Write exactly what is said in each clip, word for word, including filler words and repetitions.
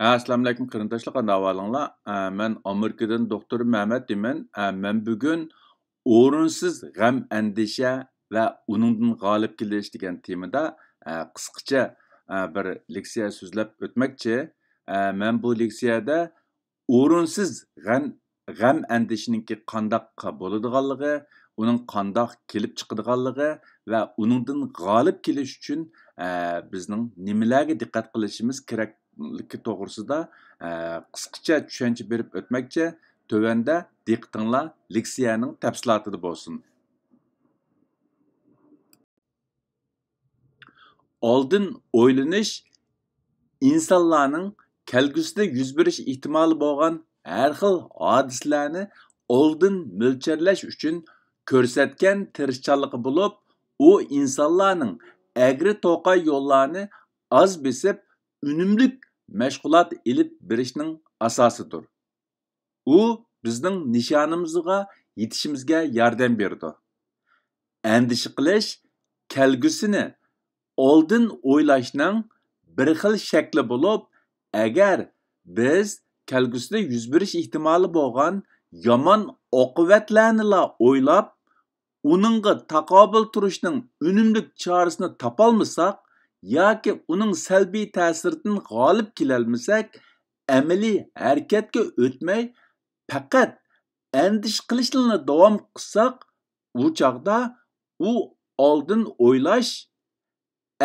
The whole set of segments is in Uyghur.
ھە، ئەسسالامۇئەلەيكۇم قېرىنداشلار، قانداق ئەھۋالىڭلار؟ ئە، مەن ئامېرىكىدىن دوختۇر مەمەت دېمەن. ئە، مەن بۈگۈن ئورۇنسىز غەم-ئەندىشە ۋە ئۇنىڭدىن غالىب كېلىش دېگەن تېمىدا، ئە، قىسقىچە، ئە، بىر لېكسىيە سۆزلەپ ئۆتمەكچى. ئە، مەن بۇ لېكسىيەدە ئورۇنسىز غەم، غەم-ئەندىشىنىڭكى قانداق بولىدىغانلىقى، ئۇنىڭ قانداق كېلىپ چىقىدىغانلىقى ۋە ئۇنىڭدىن غالىب كېلىش ئۈچۈن، ئە، بىزنىڭ نېمىلەرگە دىققەت قىلىشىمىز كېرەكلىكى توغرىسىدا، ئە، قىسقىچە چۈشەنچە بېرىپ ئۆتمەكچى. تۆۋەندە دىققىتىڭلار لېكسىيەنىڭ تەپسىلاتىدا بولسۇن. ئالدىن ئويلىنىش ئىنسانلارنىڭ كەلگۈسىدە يۈز بېرىش ئېھتىمالى بولغان ھەر خىل ھادىسىلەرنى ئالدىن مۆلچەرلەش ئۈچۈن كۆرسەتكەن تىرىشچانلىقى بولۇپ، ئۇ ئىنسانلارنىڭ ئەگرى توقاي يوللارنى ئاز بېسىپ، ئۈنۈملۈك مەشغۇلات ئېلىپ بېرىشنىڭ ئاساسىدۇر. ئۇ بىزنىڭ نىشانىمىزغا يېتىشىمىزگە ياردەم بېرىدۇ. ئەندىشە قىلىش كەلگۈسىنى ئالدىن ئويلاشنىڭ بىر خىل شەكلى بولۇپ، ئەگەر بىز كەلگۈسىدە يۈز بېرىش ئېھتىمالى بولغان يامان ئاقىۋەتلەرنىلا ئويلاپ، ئۇنىڭغا تاقابىل تۇرۇشنىڭ ئۈنۈملۈك چارىسىنى تاپالمىساق ياكى ئۇنىڭ سەلبىي تەسىرىدىن غالىب كېلەلمىسەك، ئەمەلىي ھەرىكەتكە ئۆتمەي، پەقەت ئەندىشە قىلىشنىلا داۋام قىلساق، ئۇ چاغدا ئۇ ئالدىن ئويلاش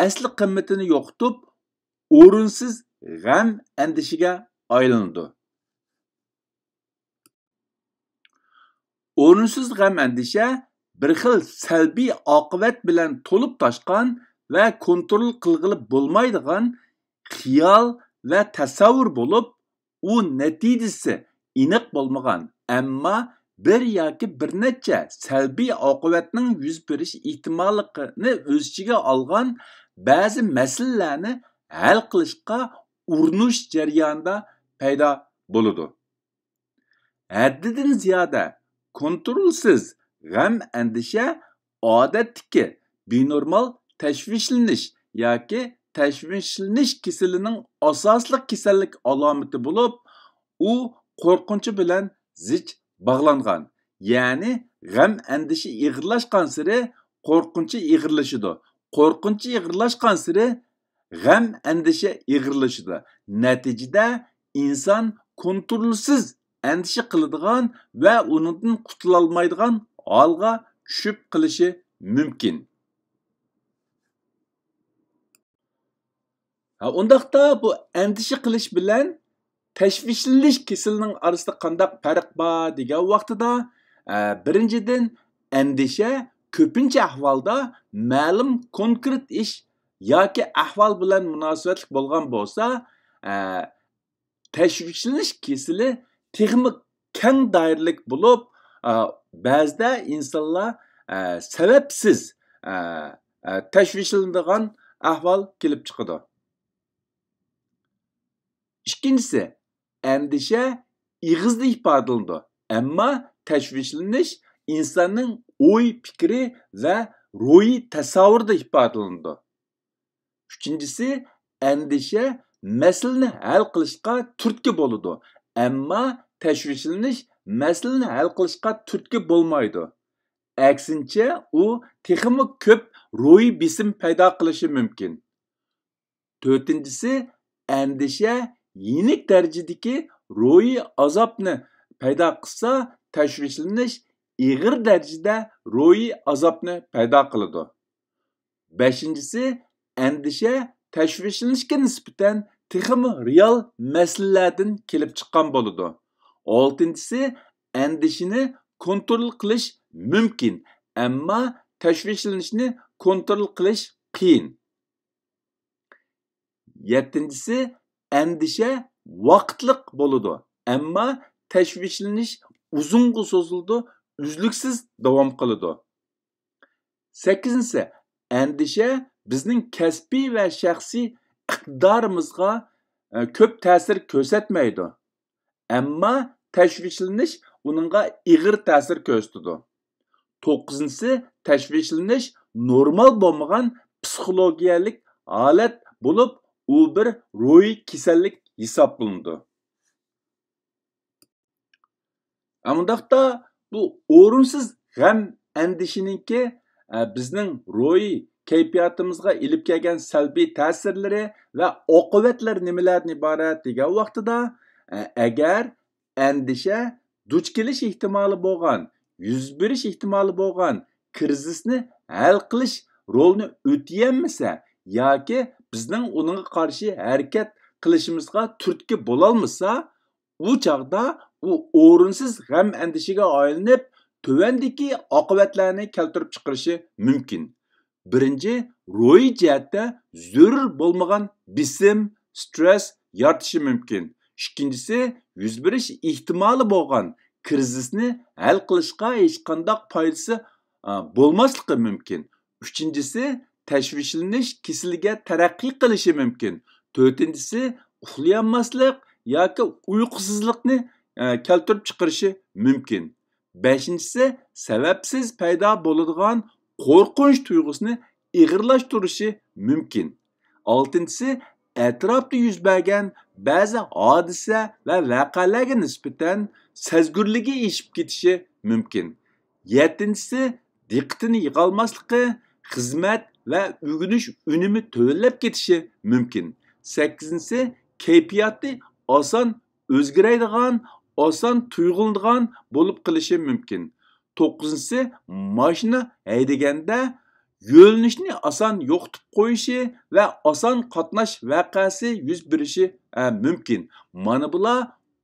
ئەسلى قىممىتىنى يوقىتىپ، ئورۇنسىز غەم-ئەندىشىگە ئايلىنىدۇ. ئورۇنسىز غەم-ئەندىشە بىر خىل سەلبىي ئاقىۋەت بىلەن تولۇپ تاشقان ۋە كونترول قىلغىلى بولمايدىغان خىيال ۋە تەسەۋۋۇر بولۇپ، ئۇ نەتىجىسى ئېنىق بولمىغان، ئەمما بىر ياكى بىر نەچچە سەلبىي ئاقىۋەتنىڭ يۈز بېرىش ئېھتىماللىقىنى ئۆز ئىچىگە ئالغان بەزى مەسىلىلەرنى ھەل قىلىشقا ئۇرۇنۇش جەريانىدا پەيدا بولىدۇ. ھەددىدىن زىيادە كونترولسىز غەم-ئەندىشە ئادەتتىكى بىنورمال تەشۋىشلىنىش ياكى تەشۋىشلىنىش كېسىلىنىڭ ئاساسلىق كېسەللىك ئالامىتى بولۇپ، ئۇ قورقۇنچى بىلەن زىچ باغلانغان. يەنى غەم-ئەندىشە ئېغىرلاشقانسېرى قورقۇنچى ئېغىرلىشىدۇ. قورقۇنچى ئېغىرلاشقانسېرى غەم-ئەندىشە ئېغىرلىشىدۇ. نەتىجىدە ئىنسان كونترولسىز ئەندىشە قىلىدىغان ۋە ئۇنىڭدىن قۇتۇلالمايدىغان ھالغا چۈشۈپ قېلىشى مۇمكىن. ھە، ئۇنداقتا بۇ ئەندىشە قىلىش بىلەن تەشۋىشلىنىش كېسىلىنىڭ ئارىسىدا قانداق پەرق بار دېگەن ۋاقتىدا، ئە، بىرىنچىدىن، ئەندىشە كۆپىنچە ئەھۋالدا مەلۇم كونكرېت ئىش ياكى ئەھۋال بىلەن مۇناسىۋەتلىك بولغان بولسا، ئە، تەشۋىشلىنىش كېسىلى تېخىمۇ كەڭ دائىرىلىك بولۇپ، ئە، بەزىدە ئىنسانلار، ئە، سەۋەبسىز، ئە، ئە، تەشۋىشلىنىدىغان ئەھۋال كېلىپ چىقىدۇ. ئىككىنچىسى، ئەندىشە ئېغىزدا ئىپادىلىنىدۇ، ئەمما تەشۋىشلىنىش ئىنساننىڭ ئوي پىكرى ۋە روھىي تەسەۋۋۇرىدا ئىپادىلىنىدۇ. ئۈچىنچىسى، ئەندىشە مەسىلىنى ھەل قىلىشقا تۈرتكە بولىدۇ، ئەمما تەشۋىشلىنىش مەسىلىنى ھەل قىلىشقا تۈرتكە بولمايدۇ. ئەكسىنچە، ئۇ تېخىمۇ كۆپ روھىي بېسىم پەيدا قىلىشى مۇمكىن. تۆتىنچىسى، ئەندىشە يېنىك دەرىجىدىكى روھىي ئازابنى پەيدا قىلسا، تەشۋىشلىنىش ئېغىر دەرىجىدە روھىي ئازابنى پەيدا قىلىدۇ. بەشىنچىسى، ئەندىشە تەشۋىشلىنىشكە نىسبەتەن تېخىمۇ رېئال مەسىلىلەردىن كېلىپ چىققان بولىدۇ. ئالتىنچىسى، ئەندىشىنى كونترول قىلىش مۇمكىن، ئەمما تەشۋىشلىنىشنى كونترول قىلىش قىيىن. يەتتىنچىسى، ئەندىشە ۋاقىتلىق بولىدۇ، ئەمما تەشۋىشلىنىش ئۇزۇنغا سوزۇلىدۇ، ئۈزلۈكسىز داۋام قىلىدۇ. سەككىزىنچىسى، ئەندىشە بىزنىڭ كەسپىي ۋە شەخسىي ئىقتىدارىمىزغا، ئە، كۆپ تەسىر كۆرسەتمەيدۇ. ئەمما تەشۋىشلىنىش ئۇنىڭغا ئېغىر تەسىر كۆرسىتىدۇ. توققۇزىنچىسى، تەشۋىشلىنىش نورمال بولمىغان پسىخولوگىيەلىك ھالەت بولۇپ، ئۇ بىر روھىي كېسەللىك ھېسابلىنىدۇ. ئە، مۇنداقتا بۇ ئورۇنسىز غەم ئەندىشىنىڭكى، ئە، بىزنىڭ روھىي كەيپىياتىمىزغا ئېلىپ كەلگەن سەلبىي تەسىرلىرى ۋە ئاقىۋەتلىرى نېمىلەردىن ئىبارەت دېگەن ۋاقتىدا، ئە، ئەگەر ئەندىشە دۇچ كېلىش ئېھتىمالى بولغان، يۈز بېرىش ئېھتىمالى بولغان كىرىزىسنى ھەل قىلىش رولىنى ئۆتىيەلمىسە ياكى بىزنىڭ ئۇنىڭغا قارشى ھەرىكەت قىلىشىمىزغا تۈرتكە بولالمىسا، ئۇ چاغدا ئۇ ئورۇنسىز غەم-ئەندىشىگە ئايلىنىپ، تۆۋەندىكى ئاقىۋەتلەرنى كەلتۈرۈپ چىقىرىشى مۇمكىن. بىرىنچى، روھىي جەھەتتە زۆرۈر بولمىغان بېسىم، سترېس يارىتىشى مۇمكىن. ئىككىنچىسى، يۈز بېرىش ئېھتىمالى بولغان كىرىزىسنى ھەل قىلىشقا ھېچقانداق پايدىسى، ئا، بولماسلىقى مۇمكىن. ئۈچىنچىسى، تەشۋىشلىنىش كېسىلىگە تەرەققىي قىلىشى مۇمكىن. تۆتىنچىسى، ئۇخلىيالماسلىق ياكى ئۇيقۇسىزلىقنى، ئە، كەلتۈرۈپ چىقىرىشى مۇمكىن. بەشىنچىسى، سەۋەبسىز پەيدا بولىدىغان قورقۇنچ تۇيغۇسىنى ئېغىرلاشتۇرۇشى مۇمكىن. ئالتىنچىسى، ئەتراپتا يۈز بەرگەن بەزى ھادىسە ۋە ۋەقەلەرگە نىسبەتەن سەزگۈرلۈكى ئېشىپ كېتىشى مۇمكىن. يەتتىنچىسى، دىققىتىنى يىغالماسلىقى، خىزمەت ۋە ئۆگىنىش ئۈنۈمى تۆۋەنلەپ كېتىشى مۇمكىن. سەككىزىنچىسى، كەيپىياتى ئاسان ئۆزگىرەيدىغان، ئاسان تۇيغۇلىنىدىغان بولۇپ قېلىشى مۇمكىن. توققۇزىنچىسى، ماشىنا ھەيدىگەندە يۆنىلىشنى ئاسان يوقىتىپ قويۇشى ۋە ئاسان قاتناش ۋەقەسى يۈز بېرىشى، ئە، مۇمكىن. مانا بۇلار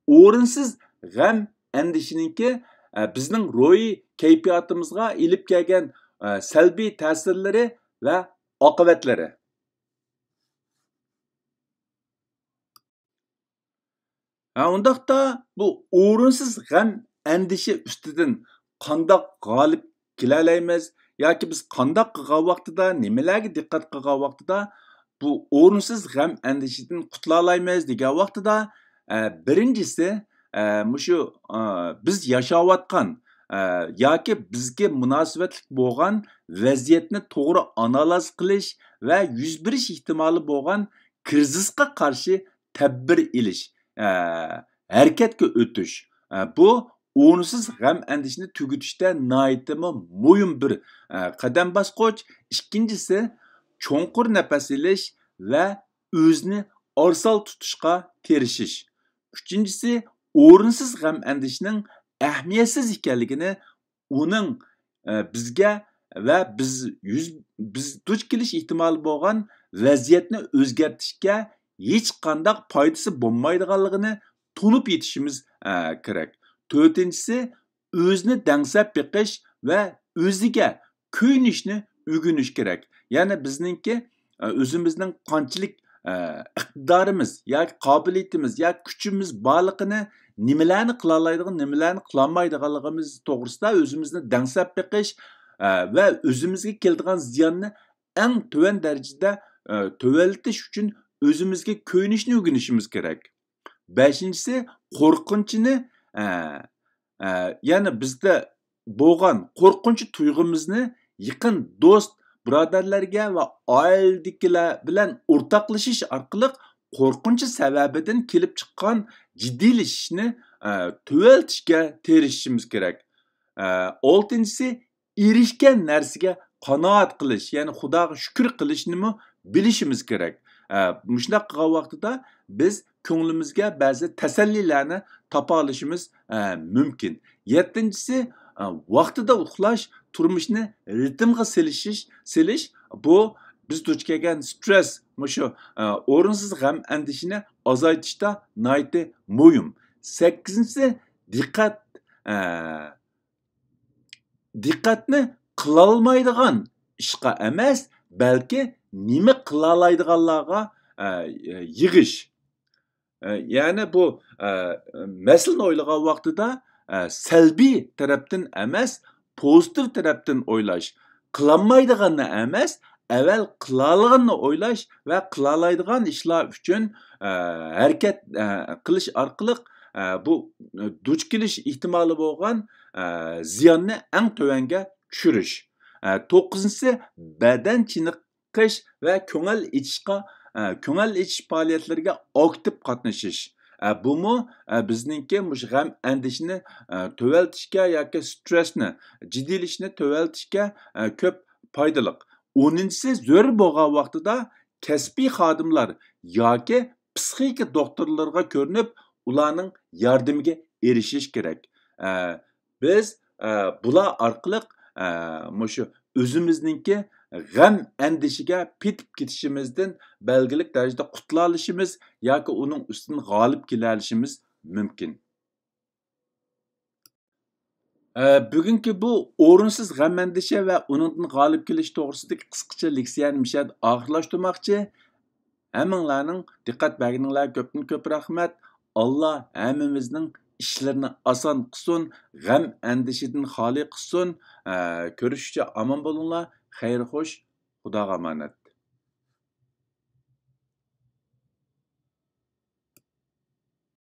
ئورۇنسىز غەم ئەندىشىنىڭكى، ئە، بىزنىڭ روھىي كەيپىياتىمىزغا ئېلىپ كەلگەن، ئە، سەلبىي تەسىرلىرى ۋە ئاقىۋەتلىرى. ھە، ئۇنداقتا بۇ ئورۇنسىز غەم ئەندىشە ئۈستىدىن قانداق غالىب كېلەلەيمىز؟ ياكى بىز قانداق قىلغان ۋاقتىدا، نېمىلەرگە دىققەت قىلغان ۋاقتىدا بۇ ئورۇنسىز غەم ئەندىشىدىن قۇتۇلالايمىز دېگەن ۋاقتىدا، ئە، بىرىنچىسى، ئە، مۇشۇ، ئە، بىز ياشاۋاتقان، ئە، ياكى بىزگە مۇناسىۋەتلىك بولغان ۋەزىيەتنى توغرا ئانالىز قىلىش ۋە يۈز بېرىش ئېھتىمالى بولغان كىرىزىسقا قارشى تەدبىر ئېلىش، ئە، ھەرىكەتكە ئۆتۈش. ئە، بۇ ئورۇنسىز غەم-ئەندىشىنى تۈگىتىشتە ناھايىتىمۇ مۇھىم بىر، ئە، قەدەم باسقۇچ. ئىككىنچىسى، چوڭقۇر نەپەس ئېلىش ۋە ئۆزىنى ئارىسال تۇتۇشقا تىرىشىش. ئۈچىنچىسى، ئورۇنسىز غەم-ئەندىشىنىڭ ئەھمىيەتسىز ئىكەنلىكىنى، ئۇنىڭ، ئە، بىزگە ۋە بىز يۈز، بىز دۇچ كېلىش ئېھتىمالى بولغان ۋەزىيەتنى ئۆزگەرتىشكە ھېچقانداق پايدىسى بولمايدىغانلىقىنى تونۇپ يېتىشىمىز، ئە، كېرەك. تۆتىنچىسى، ئۆزىنى دەڭسەپ بېقىش ۋە ئۆزىگە كۆيۈنۈشنى ئۆگىنىش كېرەك. يەنى بىزنىڭكى، ئە، ئۆزىمىزنىڭ قانچىلىك، ئە، ئىقتىدارىمىز ياكى قابىلىيىتىمىز ياكى كۈچىمىز بارلىقىنى، نېمىلەرنى قىلالايدىغان، نېمىلەرنى قىلالمايدىغانلىقىمىز توغرىسىدا ئۆزىمىزنى دەڭسەپ بېقىش، ئە، ۋە ئۆزىمىزگە كېلىدىغان زىياننى ئەڭ تۆۋەن دەرىجىدە، ئە، تۆۋەنلىتىش ئۈچۈن ئۆزىمىزگە كۆيۈنۈشنى ئۆگىنىشىمىز كېرەك. بەشىنچىسى، قورقۇنچنى، ئە، ئە، يەنى بىزدە بولغان قورقۇنچ تۇيغۇمىزنى يېقىن دوست، بۇرادەرلەرگە ۋە ئائىلىدىكىلەر بىلەن ئورتاقلىشىش ئارقىلىق قورقۇنچ سەۋەبىدىن كېلىپ چىققان جىددىيلىشىشنى، ئە، تۆۋەنلىتىشكە تىرىشىشىمىز كېرەك. ئە، ئالتىنچىسى، ئېرىشكەن نەرسىگە قانائەت قىلىش، يەنى خۇداغا شۈكۈر قىلىشنىمۇ بىلىشىمىز كېرەك. ئە، مۇشۇنداق قىلغان ۋاقتىدا بىز كۆڭلىمىزگە بەزى تەسەللىلەرنى تاپالىشىمىز، ئە، مۇمكىن. يەتتىنچىسى، ئە، ۋاقتىدا ئۇخلاش، تۇرمۇشنى رىتىمغا سېلىشىش، سېلىش، بۇ بىز دۇچ كەلگەن سترېس، مۇشۇ، ئە، ئورۇنسىز غەم-ئەندىشىنى ئازايتىشتا ناھايىتى مۇھىم. سەككىزىنچىسى، دىققەت، ئە، دىققەتنى قىلالمايدىغان ئىشقا ئەمەس، بەلكى نېمە قىلالايدىغانلارغا، ئە، يىغىش. ئە، يەنى بۇ، ئە، مەسىلىنى ئويلىغان ۋاقتىدا، ئە، سەلبىي تەرەپتىن ئەمەس، پوزىتىپ تەرەپتىن ئويلاش. قىلالمايدىغاننى ئەمەس، ئەۋەل قىلالىغاننى ئويلاش ۋە قىلالايدىغان ئىشلار ئۈچۈن، ئە، ھەرىكەت، ئە، قىلىش ئارقىلىق، ئە، بۇ، ئە، دۇچ كېلىش ئېھتىمالى بولغان، ئە، زىياننى ئەڭ تۆۋەنگە چۈشۈرۈش. ئە، توققۇزىنچىسى، بەدەن چېنىقىش ۋە كۆڭۈل ئېچىشقا، ئە، كۆڭۈل ئېچىش پائالىيەتلىرىگە ئاكتىپ قاتنىشىش. ئە، بۇمۇ، ئە، بىزنىڭكى مۇشۇ غەم ئەندىشىنى، ئە، تۆۋەلتىشكە ياكى سترېسنى، جىددىيلىشىشنى تۆۋەلتىشكە، ئە، كۆپ پايدىلىق. ئونىنچىسى، زۆرۈر بولغان ۋاقتىدا كەسپىي خادىملار ياكى پسىخىكا دوختۇرلىرىغا كۆرۈنۈپ، ئۇلارنىڭ ياردىمىگە ئېرىشىش كېرەك. ئە، بىز، ئە، بۇلار ئارقىلىق، ئە، مۇشۇ ئۆزىمىزنىڭكى غەم ئەندىشىگە پېتىپ كېتىشىمىزدىن بەلگىلىك دەرىجىدە قۇتۇلالىشىمىز ياكى ئۇنىڭ ئۈستىدىن غالىب كېلەلىشىمىز مۇمكىن. ئە، بۈگۈنكى بۇ ئورۇنسىز غەم ئەندىشە ۋە ئۇنىڭدىن غالىب كېلىش توغرىسىدىكى قىسقىچە لېكسىيەنى مۇشۇ يەردە ئاخىرلاشتۇرماقچى. ھەممىڭلارنىڭ دىققەت بەرگىنىڭلارغا كۆپتىن كۆپ رەھمەت. ئاللا ھەممىمىزنىڭ ئىشلىرىنى ئاسان قىلسۇن، غەم ئەندىشىدىن خالىي قىلسۇن. ئە، كۆرۈشكىچە ئامان بولۇڭلار. خەير خوش، خۇداغا ئامانەت.